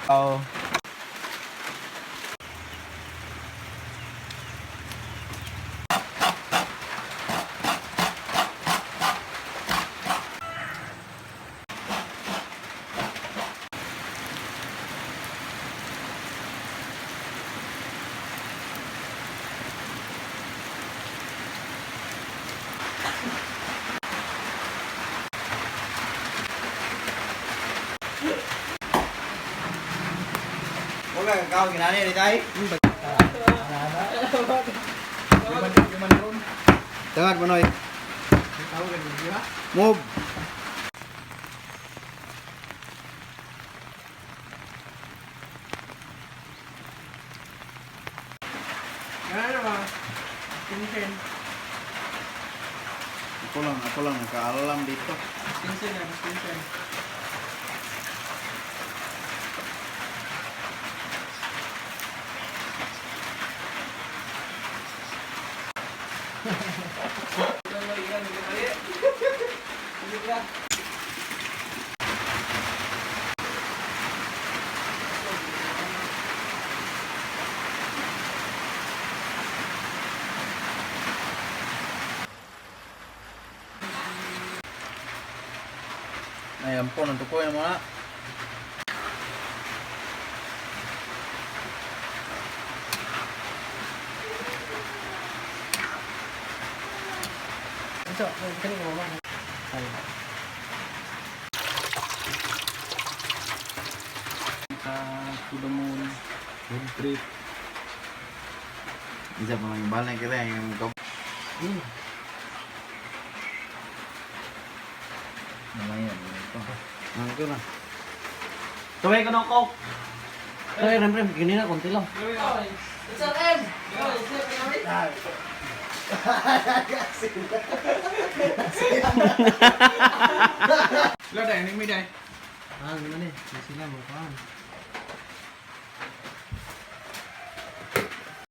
Oh. Wala kang ginani ni tay. Tengah Manoy. Move. Ano ba? Pinsin. Ako lang nakaalam dito. Pinsin yan, pinsin. Ay, ampon, ang tukoy na mga. Ito, kani mo ba? Ay. Sa to the moon. Road trip. Isa pa lang balay kita yung kap. Nalayan ito. Ano ko na? Tuway ko ng coke. Ay, rem rem, gini na konti lang. Wala dai, ni mi dai. Ah, ano ni? Sila mo pa.